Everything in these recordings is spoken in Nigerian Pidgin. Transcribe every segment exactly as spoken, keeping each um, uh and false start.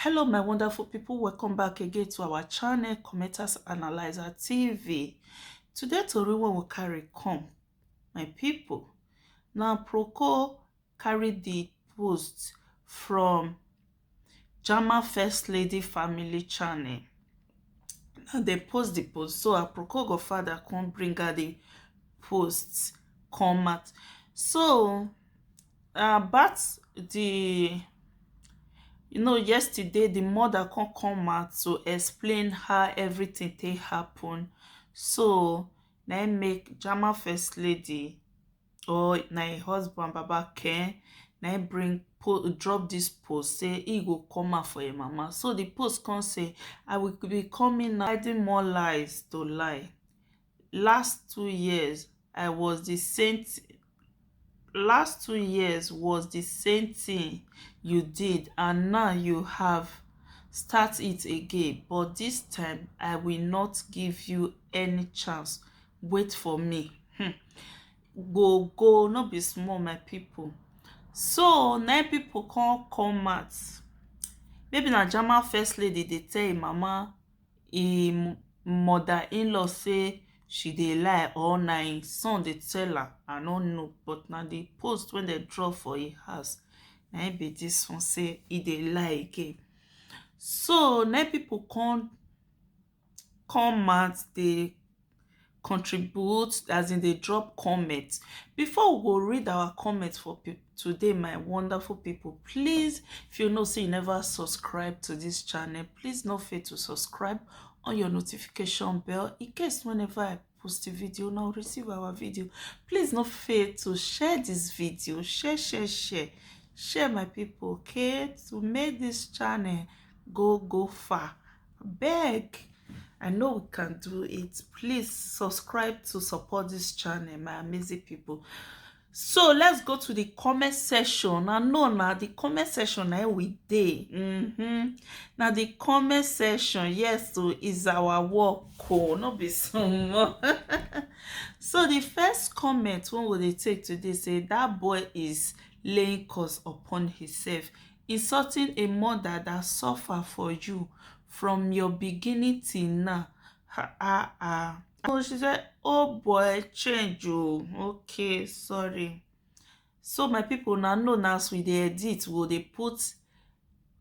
Hello, my wonderful people. Welcome back again to our channel, Commenters Analyzer T V. Today, tori wey we carry come, my people, na Proko carry the post from Jama First Lady family channel. Now they post the post, so Aproko godfather come bring out the post come out. So uh, but the you know yesterday the mother come come out to explain how everything take happen. So na im make Jama First Lady or na im husband Baba Ken na im bring po- drop this post say he go come out for im mama. So the post come say, "I will be coming now, adding more lies to lie. Last two years I was the same th- last two years was the same thing you did, and now you have start it again, but this time I will not give you any chance. Wait for me." Hmm. Go go, no be small, my people. So na people come come out. Maybe na Jama First Lady dey tell im mama, im mother-in-law say she dey lie, or na im son dey tell her. I no know, but na the post wey dem draw for im house na im be this one, say e dey lie again. So na people come come out dey contribute, as in dey drop comment. Before we go read our comment for pe- today, my wonderful people, please, if you know say you never subscribe to this channel, please no fail to subscribe on your notification bell in case whenever I post a video, now receive our video. Please no fail to share this video, share, share, share, share, my people, okay, to make this channel go go far. Beg, I know we can do it. Please subscribe to support this channel, my amazing people. So let's go to the comment section. I know now the comment section na we dey. Mm-hmm. Now the comment section, yes, so is our work. Oh, no be small. So the first comment one will they take today say that boy is laying curse upon himself, insulting a mother that suffer for you from your beginning till now. Ha, ah, ah. Oh, she said, "Oh boy, change you." Okay, sorry. So my people, now know now as we dey edit, we dey put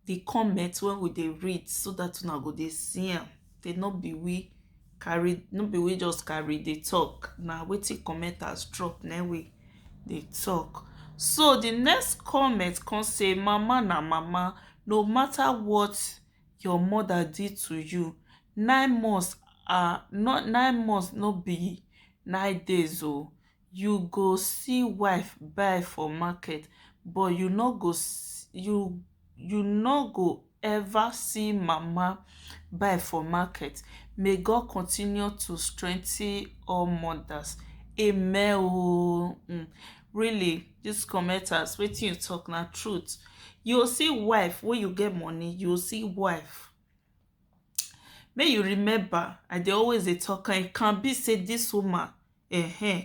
the comment when we dey read so that una go dey see am. They no be we carry, no be we just carry dey talk. Na wetin commenters drop na we dey talk. So the next comment come say, "Mama na mama, no matter what your mother did to you, nine months are not nine months no be nine days o. You go see wife buy for market, but you no go s- you you no go ever see mama buy for market. May God continue to strengthen all mothers. Amen." Oh, mm. Really, these commenters, wetin you talk na truth. You see wife when you get money, you see wife. May you remember, I dey always dey talk, and it can be say this woman, eh, eh,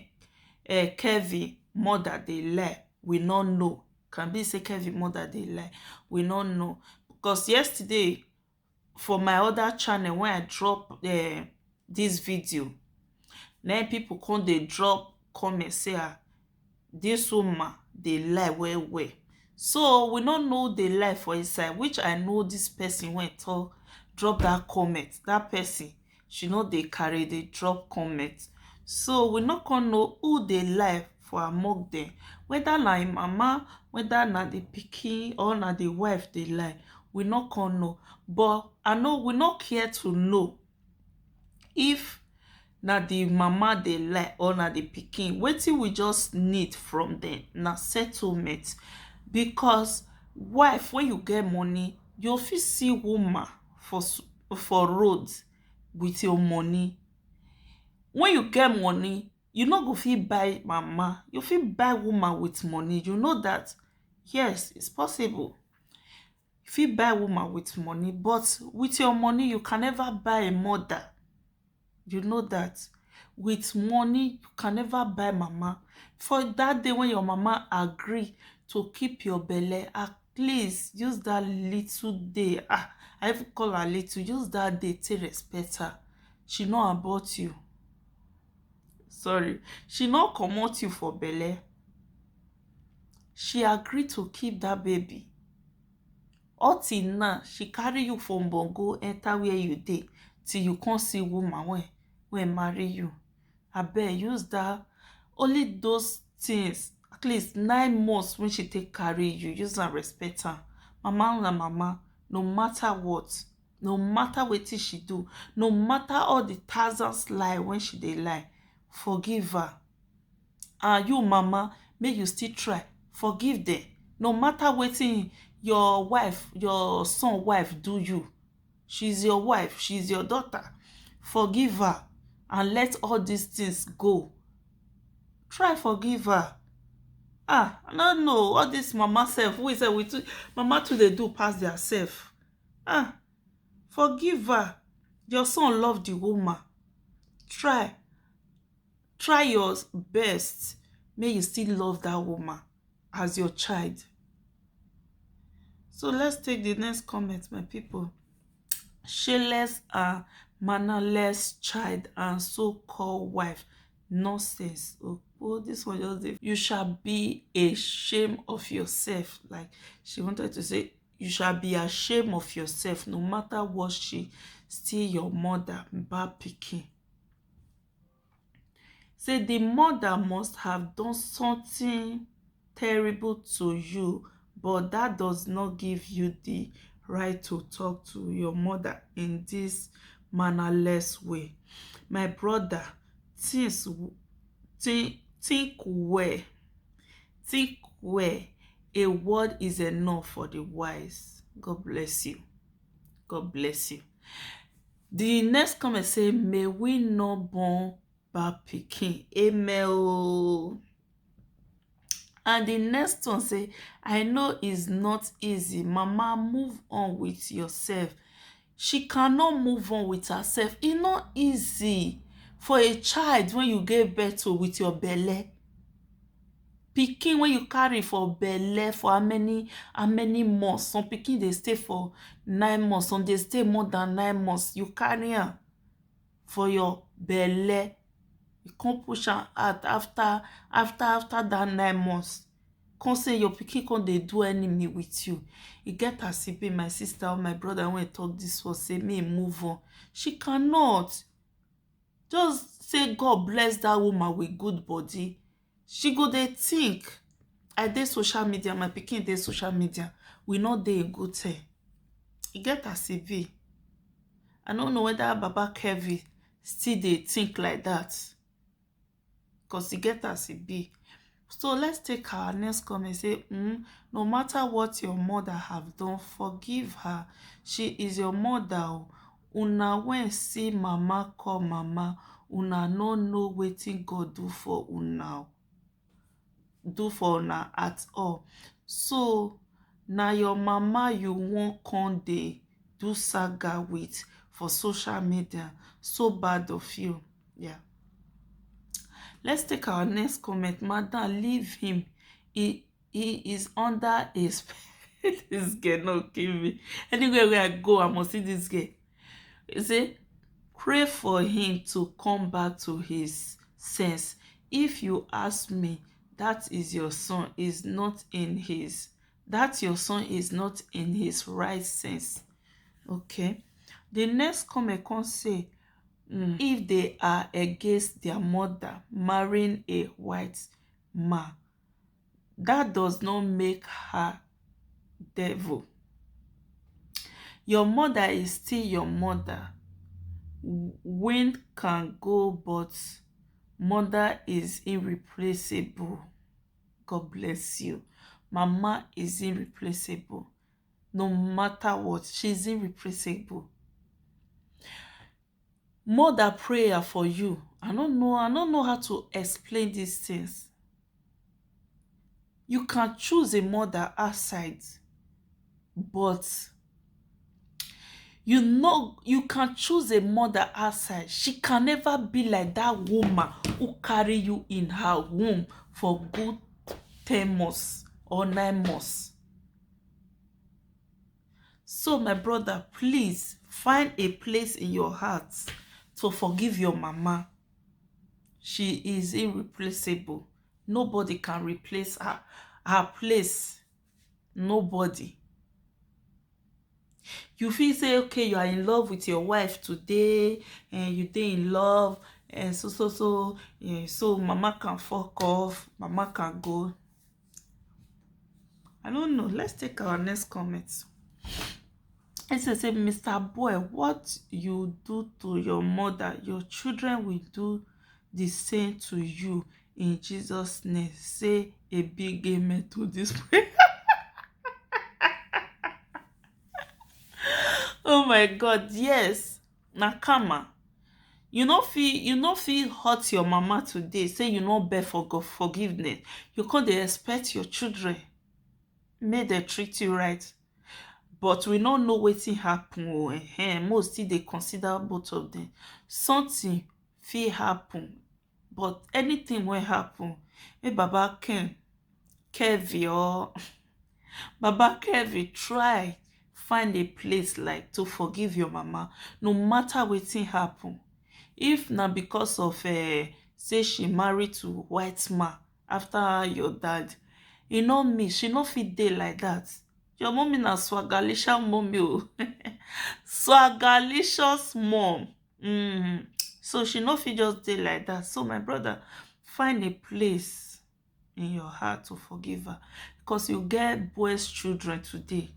eh, Kevin mother dey lie. We no know. Can be say Kevin mother dey lie. We no know, because yesterday for my other channel when I drop uh, this video, then people come dey drop comment say, "Ah, this woman dey lie well well." So we no know the lie for inside, which I know this person when talk drop that comment. That person, she no dey carry dey drop comment. So we no come know who dey lie for among them, whether na im mama, whether na the pikin or na the wife dey lie. We no come know, but I know we no care to know if na the mama dey lie or na the pikin. Wetin we just need from them na settlement, because wife, when you get money, you fit see woman for s- for road with your money. When you get money, you no go fit buy mama. You fit buy woman with money. You know that? Yes, it's possible. You fit buy woman with money, but with your money, you can never buy a mother. You know that? With money, you can never buy mama. For that day when your mama agree to keep your belly, I Please use that little day, ah, I even call her little, use that day take respect her. She no abort you. Sorry, she no comot you for belle. She agree to keep that baby. Up till now, she carry you from Bongo enter where you dey till you come see woman wey wey marry you. Abeg, use that, only those things, at least nine months wey she take carry you, use am respect am. Mama na mama, no matter what, no matter wetin she do, no matter all the thousands lie wey she dey lie, forgive her. And you mama, make you still try forgive them, no matter wetin your wife, your son wife do you. She's your wife, she's your daughter. Forgive her and let all these things go. Try forgive her. Ah, I don't know, all this mama self, who is that with? Mama too dey do pass their self. Ah, forgive her. Your son love the woman. Try, try your best, make you still love that woman as your child. So let's take the next comment, my people. Shameless and mannerless child and so-called wife. Nonsense. Oh, oh, this one just dey. You shall be a shame of yourself. Like, she wanted to say, you shall be ashamed of yourself. No matter what, she still your mother. Bad pikin. Say the mother must have done something terrible to you, but that does not give you the right to talk to your mother in this mannerless way. My brother, things w- think think well. Think well. A word is enough for the wise. God bless you. God bless you. The next comment say, may we not born bad pikin. Amen o. And the next one say, I know it's not easy. Mama, move on with yourself. She cannot move on with herself. E no easy for a child wey you gave birth to with your belle. Pikin wey you carry for belle for how many, how many months? Some pikin dey stay for nine months, some dey stay more than nine months. You carry am for your belle, you come push am out after, after, after that nine months. Come say your pikin come dey do enemy with you. E get as e be, my sister or my brother, wey talk this one, say me move on. She cannot. Just say God bless that woman with good body. She go dey think, I dey social media, my pikin dey social media, we no dey in good term. E get as e be. I no know whether Baba Kevin still dey think like that, because e get as e be. So let's take our next comment. Say, mm, no matter what your mother have done, forgive her. She is your mother o. Una wey see mama call mama, una no know wetin God do for una o. Do for una at all. So na your mama you wan come dey do saga with for social media. So bad of you. Yeah. Let's take our next comment. Madam, leave him. He he is under a spell. This girl no kill me. Anywhere where I go, I must see this girl. He say, pray for him to come back to his sense. If you ask me, that is your son is not in his that your son is not in his right sense. Okay. The next comment come say, mm, if they are against their mother marrying a white man, that does not make her devil. Your mother is still your mother. Wind can go, but mother is irreplaceable. God bless you. Mama is irreplaceable. No matter what, she's irreplaceable. Mother prayer for you. I don't know. I don't know how to explain these things. You can choose a mother outside, but you know you can choose a mother outside. She can never be like that woman who carry you in her womb for good ten months or nine months. So, my brother, please find a place in your heart to forgive your mama. She is irreplaceable. Nobody can replace her, her place. Nobody. You feel say, okay, you are in love with your wife today, and you dey in love, and so, so, so, eh, so mama can fuck off, mama can go. I don't know. Let's take our next comment. It says, say, Mister Boy, what you do to your mother, your children will do the same to you in Jesus' name. Say a big amen to this prayer. Oh my God, yes. Na karma. You no fit, you no fit hurt your mama today, say you no beg for God forgiveness. You come dey expect your children make dem treat you right. But we no know wetin happen o. Ehen, mo still dey consider both of them. Something fit happen, but anything wey happen, make Baba Ken, Kevin or Baba Kevin try find a place, like, to forgive your mama, no matter wetin happen. If na because of, eh, say she married to white man after your dad, e no mean she no fit dey like that. Your mommy na swagalicious mommy o. Swagalicious mom. Mm. So she no fit just dey like that. So, my brother, find a place in your heart to forgive her, because you get boys children today.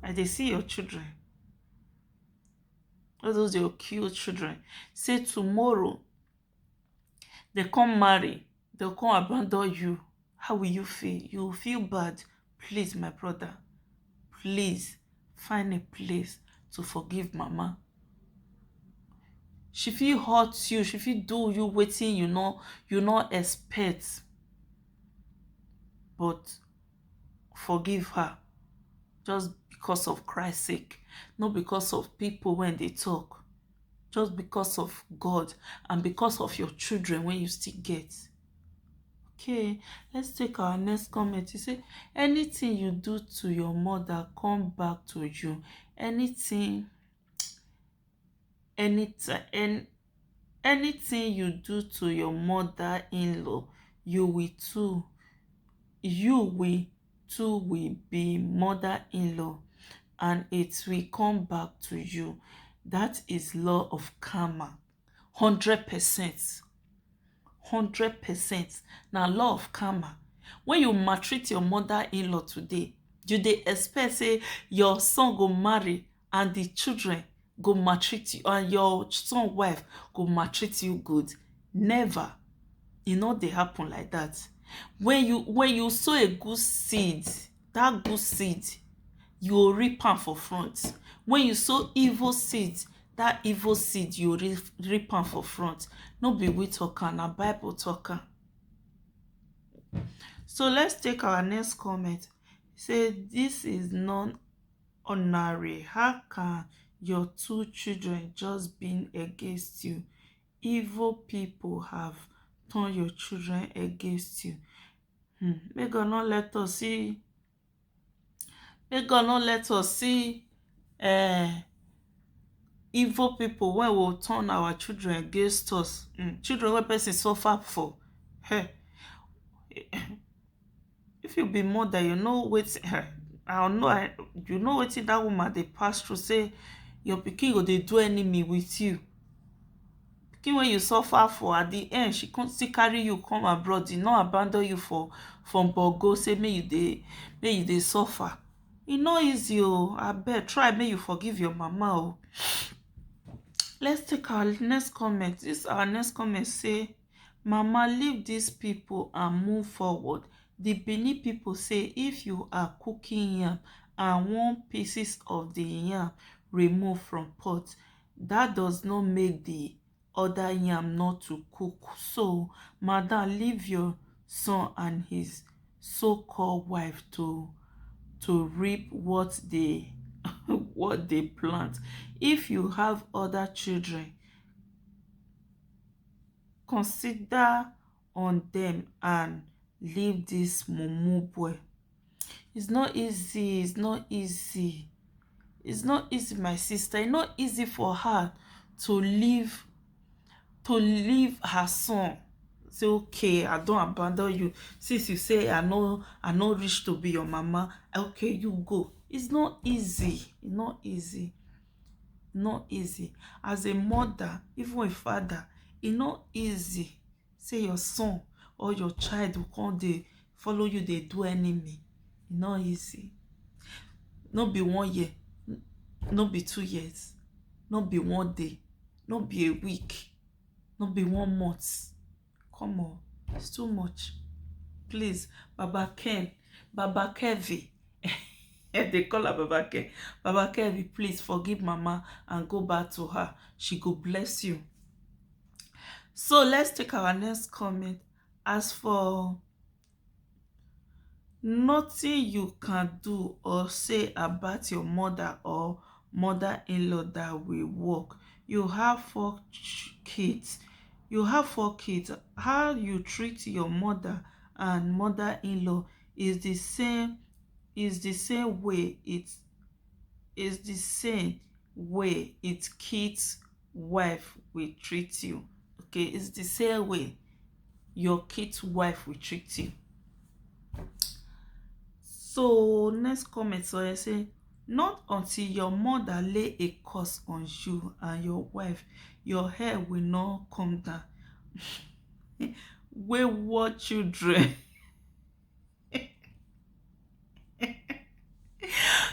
I dey see your children. All those your cute children. Say tomorrow they come marry, they come abandon you. How will you feel? You will feel bad. Please, my brother, please find a place to forgive mama. She fit hurt you, she fit do you wetin you no, you no expect. But forgive her, just because of Christ's sake, not because of people when they talk. Just because of God and because of your children when you still get. Okay, let's take our next comment. You say, anything you do to your mother come back to you. Anything, anything, and anything you do to your mother-in-law, you will too, you will too will be mother-in-law, and it will come back to you. That is law of karma. Hundred percent. Hundred percent. Na law of karma. When you maltreat your mother-in-law today, you dey expect say your son go marry and the children go maltreat you, and your son wife go maltreat you good? Never. E no dey happen like that. When you, when you sow a good seed, that good seed, you go reap am for front. When you sow evil seed, that evil seed, you go reap, reap am for front. No be we talk am, na Bible talk am. So let's take our next comment. Say, this is non ordinary. How can your two children just being against you? Evil people have turned your children against you. Hmm. May God not let us see. May God not let us see, eh, evil people when will turn our children against us. Hmm. Children wey person suffer for. Hey. If you be mother, you know wetin, I don't know, I, you know wetin that woman dey pass through. Say your pikin go dey do enemy with you. Pikin wey you suffer for, at the end, she come still carry you come abroad. E no abandon you for, from Bogo, say make you dey, make you dey suffer. E no easy o. Abeg, try make you forgive your mama o. Let's take our next comment. This our next comment say, Mama, leave these people and move forward. The Benin people say if you are cooking yam and one pieces of the yam remove from pot, that does not make the other yam not to cook. So, madam, leave your son and his so-called wife to, to reap what they, what they plant. If you have other children, consider on them and leave this mumu boy. It's not easy. It's not easy. It's not easy, my sister. It's not easy for her to leave, to leave her son. Say, "Okay, I don't abandon you. Since you say I know, I know reach to be your mama. Okay, you go." It's not easy. It's not easy. Not easy. As a mother, even a father, it's not easy. Say your son or your child will come dey follow you, dey do enemy. It's not easy. No be one year, n-, no be two years, no be one day, no be a week, no be one month. Come on, it's too much. Please, Baba Ken, Baba Kevi, they call her Baba Ken. Baba Kevi, please forgive Mama and go back to her. She go bless you. So let's take our next comment. As for nothing you can do or say about your mother or mother-in-law that will work. You have four ch-, kids. You have four kids. How you treat your mother and mother-in-law is the same, is the same way it is the same way it kid's wife will treat you. Okay, it's the same way your kid's wife will treat you. So next comment, so I say, "Not until your mother lay a curse on you and your wife, your hair will not come down." Wayward children.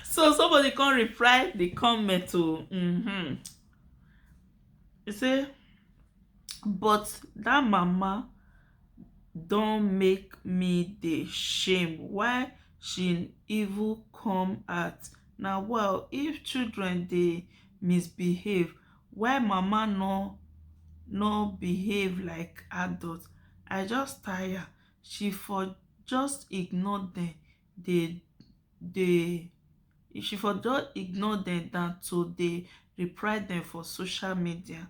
So somebody come reply the comment to, mm-hmm. He say, "But that mama don't make me the shame. Why she even come out? Now, well, if children they misbehave, why mama no, no behave like adult? I just tire. She for just ignore them. They, they, she for just ignore them than to they reply them for social media.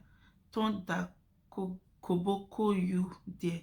Turn that ko-, koboko you there."